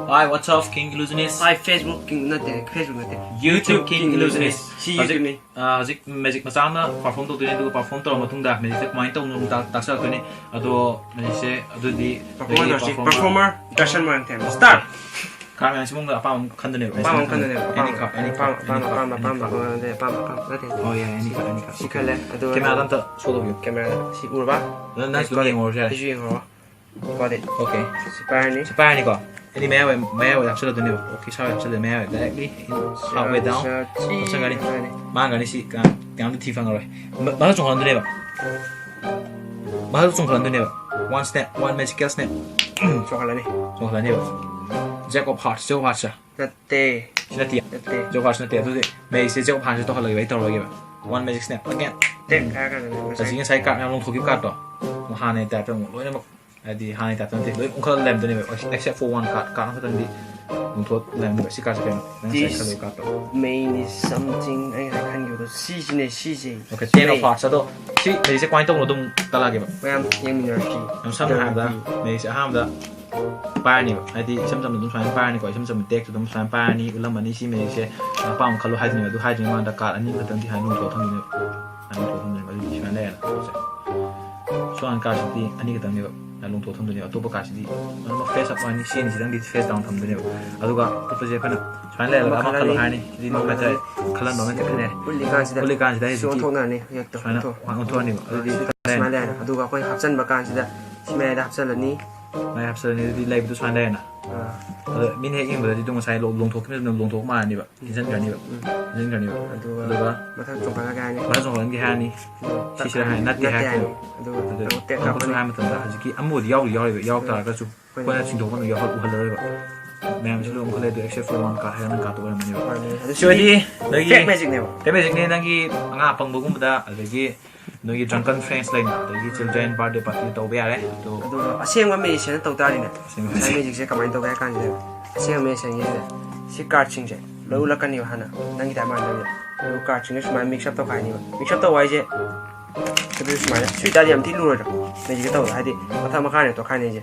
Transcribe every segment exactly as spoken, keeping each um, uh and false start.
Hi, what's up, King Illusionist? Hi, Facebook King ꯅꯠꯇꯦ, Facebook ꯅꯠꯇꯦ. YouTube King Illusionist. ꯁꯤ ꯍꯧꯖꯤꯛ, YouTubeꯅꯤ. ꯑ, ꯍꯧꯖꯤꯛ magic ꯃꯆꯥ ꯑꯃ perform ꯇꯧꯗꯣꯏꯅꯦ, ꯑꯗꯨꯒ perform ꯇꯧꯔ ꯃꯇꯨꯡꯗ magicꯁꯦ ꯀꯃꯥꯏꯅ ꯇꯧꯕꯅꯣ ꯇꯥꯛ-, ꯇꯥꯛꯆꯔꯛꯇꯣꯏꯅꯦ꯫ ꯑꯗꯣ magicꯁꯦ ꯑꯗꯨꯗꯤ Performer ꯅꯣꯏꯒꯤ ꯇꯧꯔꯁꯤ. performer Performer Darshan Moirangthem. Start! Car ꯃꯌꯥꯝꯁꯤ ꯃꯅꯨꯡꯗ ꯑꯄꯥꯝꯕ ꯑꯃ ꯈꯟꯗꯣꯏꯅꯦꯕ꯫ ꯑꯄꯥꯝꯕ ꯑꯃ ꯈꯟꯗꯣꯏꯅꯦꯕ. Any cup, any cup, ꯑꯄꯥꯝꯕ, any cup, ꯑꯄꯥꯝꯕ, any cup. ꯑꯄꯥꯝꯕ, ꯑꯄꯥꯝꯕ, ꯑꯄꯥꯝꯕ, ꯑꯄꯥꯝꯕ, ꯅꯠꯇꯦ. Oh, yeah, any cup, any cup. ꯁꯤ ꯈꯜꯂꯦ, ꯑꯗꯨꯒ Cameraꯗ ꯑꯝꯇ show ꯇꯧꯕꯤꯌꯨ꯫ Camera ꯁꯤ ꯎꯔꯕ? ꯑꯗꯨ nice ꯌꯦꯡꯉꯨꯔꯁꯨ ꯌꯥꯔꯦ꯫ ꯑꯩꯁꯨ ꯌꯦꯡꯉꯨꯔꯣ. Got it. Okay. ꯁꯤ ꯄꯥꯏꯔꯅꯤ. ꯁꯤ ꯄꯥꯏꯔꯅꯤꯀꯣ? ꯑꯩꯗꯤ ꯃꯌꯥꯏ ꯑꯣꯏ, ꯃꯌꯥꯏ ꯑꯣꯏ ꯍꯥꯞꯆꯜꯂꯗꯣꯏꯅꯦꯕ꯫ Okay, ꯁꯥ ꯍꯥꯞꯆꯜꯂꯦ, ꯃꯌꯥꯏ ꯑꯣꯏ. Directly in halfway down. ꯁꯤ ꯍꯥꯞꯆꯟꯒꯅꯤ꯫ ꯄꯥꯏꯔꯅꯤ. ꯃꯥꯡꯒꯅꯤ ꯁꯤ, ꯀ-, ꯀꯅꯥꯝꯇ ꯊꯤ ꯐꯪꯉꯔꯣꯏ꯫ ꯃ-, ꯃꯊꯛ ꯆꯣꯡꯍꯜꯂꯟꯗꯣꯏꯅꯦꯕ꯫ ꯃꯊꯛ ꯆꯣꯡꯍꯜꯂꯟꯗꯣꯏꯅꯦꯕ꯫ One snap, one magical snap. ꯆꯣꯡꯍꯜꯂꯅꯤ. ꯆꯣꯡꯍꯜꯂꯅꯦꯕ꯫ Jack of hearts, jack of hearts. ꯅꯠꯇꯦ. ꯁꯤ ꯅꯠꯇꯦ꯫ ꯅꯠꯇꯦ. Jack of hearts ꯅꯠꯇꯦ꯫ ꯑꯗꯨꯗꯤ magicꯁꯦ jack of heartsꯁꯦ ꯇꯧꯍꯜꯂꯒꯦꯕ, ꯑꯩ ꯇꯧꯔꯒꯦꯕ꯫ One magic snap again. ꯇꯦꯛ ꯍꯥꯏꯔ ꯀꯥꯟꯗ ꯉꯁꯥꯏ ꯍꯧꯖꯤꯛꯀꯤ ꯉꯁꯥꯏ card ꯃꯌꯥꯝ ꯂꯣꯡꯊꯣꯛꯈꯤꯕ cardꯇꯣ, ꯍꯥꯟꯅꯒꯤ typeꯇ ꯑꯃꯨꯛ ꯂꯣꯏꯅꯃꯛ, ꯍꯥꯏꯗꯤ ꯍꯥꯟꯅꯒꯤ typeꯇ ꯅꯠꯇꯦ, ꯂꯣꯏ ꯑꯣꯟꯈꯠꯂ ꯂꯩꯔꯝꯗꯣꯏꯅꯦꯕ, except for one card, card ꯑꯃꯈꯛꯇꯪꯗꯤ ꯂꯣꯡꯊꯣꯛ ꯂꯩꯔꯝꯗꯣꯏꯕ꯫ ꯁꯤ cardꯁꯦ ꯀꯩꯅꯣ? ꯅꯪ ꯉꯁꯥꯏ This ꯈꯜꯂꯤꯕ cardꯇꯣ꯫ May is something ꯑꯩ ꯉꯁꯥꯏ ꯈꯟꯈꯤꯕꯗꯣ ꯁꯤꯁꯤꯅꯦ, ꯁꯤꯁꯦ. Okay, ten of hearts꯫ ꯑꯗꯣ ꯁꯤ magicꯁꯦ ꯀꯃꯥꯏꯅ ꯇꯧꯕꯅꯣ ꯑꯗꯨꯝ ꯇꯥꯛꯂꯛꯑꯒꯦꯕ꯫ ꯃꯌꯥꯝ ꯌꯦꯡꯃꯤꯟꯅꯔꯁꯤ. ꯌꯥꯝ ꯁꯝꯅ ꯍꯥꯏꯔꯕꯗ magicꯁꯦ ꯑꯍꯥꯟꯕꯗ ꯄꯥꯏꯔꯅꯤꯕ꯫ ꯍꯥꯏꯗꯤ ꯏꯆꯝ ꯆꯝꯅ ꯑꯗꯨꯝ ꯁꯨꯃꯥꯏꯅ ꯄꯥꯏꯔꯅꯤꯀꯣ, ꯏꯆꯝ ꯆꯝꯕ deckꯇ ꯑꯗꯨꯝ ꯁꯨꯃꯥꯏꯅ ꯄꯥꯏꯔꯅꯤ, ꯎꯠꯂꯝꯃꯅꯤ꯫ ꯁꯤ magicꯁꯦ ꯑꯄꯥꯝꯕ ꯈꯜꯂꯣ ꯍꯥꯏꯗꯣꯏꯅꯦꯕ꯫ ꯑꯗꯨ ꯍꯥꯏꯗ꯭ꯔꯤꯉꯩ ꯃꯃꯥꯡꯗ card ꯑꯅꯤ ꯈꯛꯇꯪꯗꯤ ꯍꯥꯟꯅ ꯂꯣꯡꯊꯣꯛꯑ ꯊꯝꯗꯣꯏꯅꯦꯕ꯫ ꯍꯥꯟꯅ ꯂꯣꯡꯊꯣꯛꯑ ꯊꯝꯗꯣꯏꯅꯦꯕ꯫ ꯑꯗꯨꯗꯤ ꯁꯨꯃꯥꯏꯅ ꯂꯩꯔꯦꯅ꯫ ꯁꯣ ꯍꯥꯟꯅ cardꯁꯤꯗꯤ ꯑꯅꯤ ꯈꯛꯇꯪꯅꯦꯕ ꯍꯥꯟꯅ ꯂꯣꯡꯊꯣꯛꯑ ꯊꯝꯗꯣꯏꯅꯦꯕ꯫ ꯑꯇꯣꯞꯄ cardꯁꯤꯗꯤ ꯂꯣꯏꯅꯃꯛ face up ꯑꯣꯏꯔꯅꯤ꯫ ꯁꯤ ꯑꯅꯤꯁꯤꯗꯪꯗꯤ face down ꯊꯝꯗꯣꯏꯅꯦꯕ꯫ ꯑꯗꯨꯒ ꯑꯇꯣꯞꯄꯁꯦ ꯑꯩꯈꯣꯏꯅ ꯁꯨꯃꯥꯏꯅ ꯂꯩꯔꯒ ꯑꯃ ꯈꯜꯂꯣ ꯍꯥꯏꯔꯅꯤ꯫ ꯁꯤꯗꯤ no matter ꯈꯜꯍꯟꯕ ꯑꯃ ꯈꯜꯂꯦ꯫ ꯎꯠꯂꯤꯀꯥꯟꯁꯤꯗ ꯎꯠꯂꯤꯀꯥꯟꯁꯤꯗ ꯁꯤ ꯍꯧꯖꯤꯛꯀꯤ ꯑꯣꯟꯊꯣꯛꯅꯔꯅꯤ, ꯍꯦꯛꯇ ꯁꯨꯃꯥꯏꯅ ꯑꯣꯟꯊꯣꯛ-, ꯑꯣꯟꯊꯣꯛꯑꯅꯤꯕ꯫ ꯑꯗꯨꯗꯤ ꯁꯤ ꯁꯨꯃꯥꯏꯅ ꯂꯩꯔꯦ꯫ ꯑꯗꯨꯒ ꯑꯩꯈꯣꯏ ꯍꯥꯞꯆꯤꯟꯕ ꯀꯥꯟꯁꯤꯗ ꯁꯤ ꯃꯌꯥꯏꯗ ꯍꯥꯞꯆꯤꯜꯂꯅꯤ. ꯃꯌꯥꯏ ꯍꯥꯞꯆꯤꯜꯂꯅꯤ꯫ ꯑꯗꯨꯗꯤ ꯂꯩꯕꯗꯣ ꯁꯨꯃꯥꯏꯅ ꯂꯩꯔꯦꯅ꯫ ꯑꯥ, ꯑꯗꯣ ꯃꯤꯅ ꯍꯦꯛ ꯌꯦꯡꯕꯗꯗꯤ ꯑꯗꯨꯝ ꯉꯁꯥꯏ ꯂꯣ-, ꯂꯣꯡꯊꯣꯛꯈꯤꯕꯅ ꯑꯗꯨꯝ ꯂꯣꯡꯊꯣꯛ ꯃꯥꯜꯂꯅꯤꯕ꯫ ꯏꯟꯁꯤꯟꯈ꯭ꯔꯅꯤꯕ꯫ ꯎꯝ. ꯏꯟꯁꯤꯟꯈ꯭ꯔꯅꯤꯕ꯫ ꯑꯗꯨꯒ ꯑꯗꯨꯒ ꯃꯊꯪ ꯆꯣꯡꯈꯠꯂꯒꯦ ꯍꯥꯏꯅꯤ. ꯃꯊꯪ ꯆꯣꯡꯈꯠꯍꯟꯒꯦ ꯍꯥꯏꯔꯅꯤ꯫ ꯑꯗꯨꯒ ꯁꯤꯁꯤꯗ ꯍꯥꯏ-, ꯅꯠꯇꯦ ꯅꯠꯇꯦ ꯍꯥꯏꯔꯛꯀꯅꯤ꯫ ꯍꯥꯏꯅꯤ. ꯑꯗꯨꯒ ꯑꯗꯨ ꯅꯪ ꯇꯦꯛ ꯑꯃꯨꯛꯀꯁꯨ ꯀꯥꯞꯄꯅꯤ. ꯍꯥꯏꯕ ꯃꯇꯝꯗ ꯍꯧꯖꯤꯛꯀꯤ ꯑꯃꯕꯨꯗꯤ ꯌꯥꯎꯔꯤ, ꯌꯥꯎꯔꯤ, ꯌꯥꯎꯔꯛꯇꯥꯔꯒꯁꯨ ꯑꯩꯈꯣꯏꯅ ꯆꯤꯡꯊꯣꯛꯄ ꯃꯇꯝꯗ ꯌꯥꯎꯍꯜ-, ꯎꯍꯜꯂꯔꯣꯏꯕ꯫ ꯃꯌꯥꯝꯁꯤ ꯂꯣꯏ ꯑꯃꯨꯛ ꯂꯩ, ꯑꯗꯨ except for one card ꯍꯥꯏꯔꯒ ꯅꯪ card ꯇꯣ ꯑꯣꯏꯔꯝꯃꯅꯦꯕ꯫ ꯃꯥꯅꯦ. ꯑꯗꯨ ꯁꯤ ꯑꯣꯏꯗꯤ ꯅꯣꯏꯒꯤ fake magicꯅꯦꯕ. Fake magicꯅꯦ, ꯅꯪꯒꯤ ꯑꯉꯥꯡ ꯑꯄꯪꯕꯒꯨꯝꯕꯗ, ꯑꯗꯒꯤ ꯅꯣꯏꯒꯤ drunken friends ꯂꯩꯅ, ꯑꯗꯒꯤ children birthday party ꯇꯧꯕ ꯌꯥꯔꯦ꯫ ꯑꯗꯣ ꯑꯗꯨꯒ ꯑꯁꯦꯡꯕ magicianꯅ ꯇꯧ ꯇꯥꯔꯤꯅꯦ. ꯑꯁꯦꯡꯕ ꯉꯁꯥꯏ magician. Magicꯁꯦ ꯀꯃꯥꯏꯅ ꯇꯧꯒꯦ ꯍꯥꯏ ꯀꯥꯟꯁꯤꯗ, ꯑꯁꯦꯡꯕ magicianꯒꯤꯁꯤꯗ ꯁꯤ cardꯁꯤꯡꯁꯦ ꯂꯣꯏ ꯎꯠꯂꯛꯀꯅꯤꯕ ꯍꯥꯟꯅ, ꯅꯪꯒꯤ ꯇꯥꯏꯞ ꯃꯥꯟꯅꯗꯕꯤꯗ. ꯑꯗꯨꯒ cardꯁꯤꯡꯁꯦ ꯁꯨꯃꯥꯏꯅ mix up ꯇꯧꯈꯥꯏꯅꯤꯕ. Mix up ꯇꯧꯕ ꯍꯥꯏꯁꯦ ꯑꯗꯨ ꯁꯨꯃꯥꯏꯅ ꯁꯤ ꯑꯣꯏꯇꯥꯔꯗꯤ ꯌꯥꯝ ꯊꯤ ꯂꯨꯔꯣꯏꯗ꯭ꯔꯣ? Magicꯀ ꯇꯧꯕꯗ ꯍꯥꯏꯗꯤ ꯃꯊꯛ ꯃꯈꯥꯅꯦ ꯇꯣꯈꯥꯏꯅꯩꯁꯦ.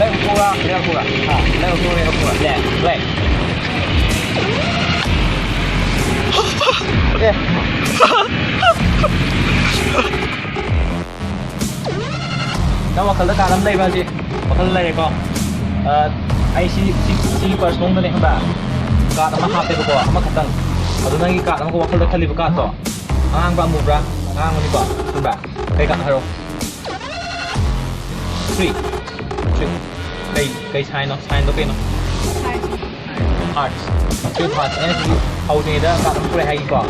Left ꯊꯣꯛꯄ꯭ꯔꯥ, right ꯊꯣꯛꯄ꯭ꯔꯥ? ꯍꯥ? Left ꯊꯣꯛꯄ꯭ꯔꯥ, right ꯊꯣꯛꯄ꯭ꯔꯥ? Left, right. ꯑꯦ꯫ ꯅꯪ ꯋꯥꯈꯜꯗ card ꯑꯃ ꯂꯩꯕ ꯍꯧꯖꯤꯛ? ꯋꯥꯈꯜꯗ ꯂꯩꯔꯦꯀꯣ? ꯑ, ꯑꯩ ꯁꯤ, ꯁꯤ, ꯁꯤꯒꯤ purse ꯃꯅꯨꯡꯗꯅꯦ ꯈꯪꯕ꯭ꯔꯥ? Card ꯑꯃ ꯍꯥꯞꯄꯦꯕꯀꯣ, ꯑꯃꯈꯛꯇꯪ꯫ ꯑꯗꯨ ꯅꯪꯒꯤ card ꯑꯃꯒ ꯋꯥꯈꯜꯗ ꯈꯜꯂꯤꯕ cardꯇꯣ, ꯑꯉꯥꯡꯕ ꯑꯃꯨꯕ꯭ꯔꯥ? ꯑꯉꯥꯡꯕꯅꯤꯀꯣ? ꯆꯨꯝꯕ꯭ꯔꯥ? ꯀꯩ cardꯅꯣ ꯍꯥꯏꯔꯛꯑꯣ꯫ Three. Three. ꯀꯩ, ꯀꯩ signꯅꯣ? Signꯗꯣ ꯀꯩꯅꯣ? Hearts. Twelve hearts. ꯑꯩꯅ ꯁꯤ ꯍꯧꯗ꯭ꯔꯤꯉꯩꯗ card ꯑꯃ ꯄꯨꯔꯛꯑꯦ ꯍꯥꯏꯒꯦꯀꯣ꯫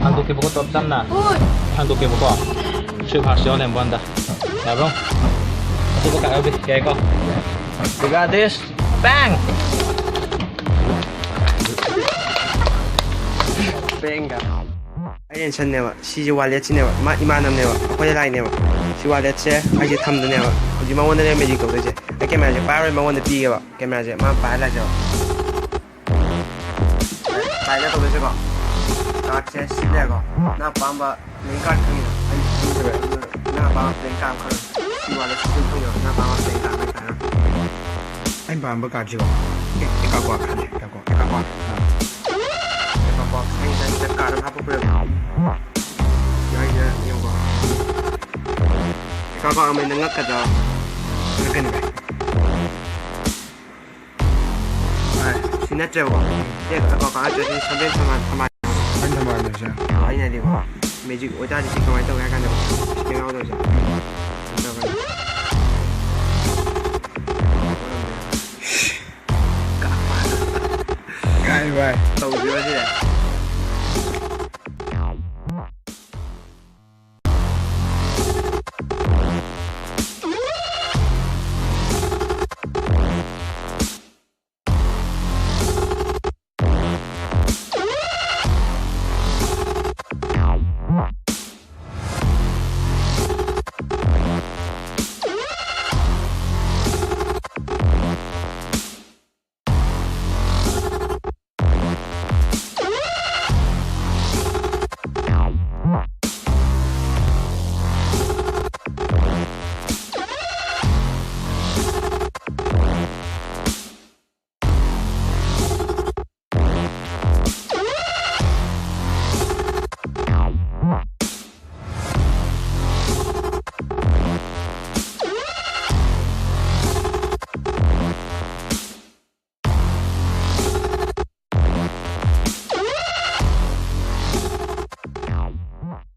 ꯍꯥꯡꯗꯣꯛꯀꯦꯕꯀꯣ, ꯇꯞ ꯇꯞꯅ꯫ ꯍꯣꯏ꯫ ꯍꯥꯡꯗꯣꯛꯀꯦꯕꯀꯣ꯫ Twelve hearts ꯌꯥꯎ ꯂꯩꯔꯝꯕ ꯋꯥꯅꯤꯗ꯫ ꯌꯥꯕ꯭ꯔꯣ? ꯑꯇꯣꯞꯄ card ꯌꯥꯎꯗꯦ꯫ ꯌꯥꯏꯀꯣ? We got this. Bang! Bang! ꯑꯩ ꯔꯦꯟꯁꯟꯅꯦꯕ꯫ ꯁꯤꯁꯦ ꯋꯥꯂꯦꯠꯁꯤꯅꯦꯕ꯫ ꯃꯥ ꯏꯃꯥꯟꯅꯕꯅꯦꯕ꯫ ꯑꯩꯈꯣꯏ ꯂꯥꯏꯅꯦꯕ꯫ ꯁꯤ walletꯁꯦ ꯑꯩꯁꯦ ꯊꯝꯗꯣꯏꯅꯦꯕ꯫ ꯍꯧꯖꯤꯛ ꯃꯉꯣꯟꯗꯅꯦ magic ꯇꯧꯗꯣꯏꯁꯦ꯫ ꯑꯩ cameraꯁꯦ ꯄꯥꯏꯔꯣꯏ, ꯃꯉꯣꯟꯗ ꯄꯤꯒꯦꯕ꯫ Cameraꯁꯦ ꯃꯥ ꯄꯥꯏꯔ ꯂꯥꯛꯁꯦꯕ꯫ ꯀꯥꯏꯅ ꯇꯧꯗꯣꯏꯁꯦꯀꯣ꯫ Cardꯁꯦ ꯁꯤ ꯂꯩꯔꯦꯀꯣ꯫ ꯅꯪ ꯑꯄꯥꯝꯕ playing card ꯈꯪꯉꯤꯅ? ꯑꯩ ꯈꯪꯗ꯭ꯔꯦ꯫ ꯑꯗꯨ ꯅꯪ ꯑꯄꯥꯝꯕ playing card ꯑꯃ ꯈꯜꯂꯣ꯫ ꯁꯤ walletꯁꯤꯗ ꯑꯗꯨꯝ ꯊꯝꯖꯤꯜꯂꯣ꯫ ꯅꯪ ꯑꯄꯥꯝꯕ playing card ꯑꯃ ꯈꯜꯂꯣ꯫ ꯑꯩꯅ ꯄꯥꯝꯕ cardꯁꯤꯀꯣ꯫ ꯑꯦ, ꯑꯦꯀꯥ ꯀ꯭ꯋꯥ ꯈꯜꯂꯦ, ꯑꯦꯀꯥ ꯀ꯭ꯋꯥ, ꯑꯦꯀꯥ ꯀ꯭ꯋꯥ꯫ ꯑꯥ꯫ ꯑꯦꯀꯥ ꯀ꯭ꯋꯥ꯫ ꯑꯩ ꯉꯁꯥꯏ ꯁꯤꯗ card ꯑꯃ ꯍꯥꯞꯄꯛꯄꯤꯔꯝꯃꯦ꯫ ꯌꯥꯏꯁꯦ ꯌꯦꯡꯉꯨꯀꯣ꯫ ꯑꯦꯀꯥ ꯀ꯭ꯋꯥ ꯑꯃ ꯅꯪ ꯉꯛꯀꯗ꯭ꯔꯣ? ꯉꯛꯀꯅꯤ ꯚꯥꯏ꯫ ꯁꯤ ꯅꯠꯇ꯭ꯔꯦꯕꯀꯣ꯫ ꯁꯤ ꯀꯣ ꯀꯥ ꯅꯠꯇ꯭ꯔꯦ, ꯁꯤ ꯁꯝꯖꯦꯟ ꯁꯃꯥꯟ, ꯁꯃꯥꯟ꯫ ꯁꯝꯖꯦꯟ ꯁꯃꯥꯟ ꯍꯥꯏꯁꯦ꯫ ꯑꯩꯅ ꯍꯥꯏꯗꯤꯀꯣ, magic ꯑꯣꯏꯇꯥꯔꯗꯤ ꯁꯤ ꯀꯃꯥꯏꯅ ꯇꯧꯒꯦ ꯍꯥꯏ ꯀꯥꯟꯗ, ꯁꯤ ꯌꯥꯎꯗꯕꯁꯦ꯫ ꯁꯤ ꯇꯧꯔꯒ꯫ ꯀꯥꯏ ꯚꯥꯏ? ꯇꯧꯗ꯭ꯔꯤꯕ ꯁꯤꯁꯦ?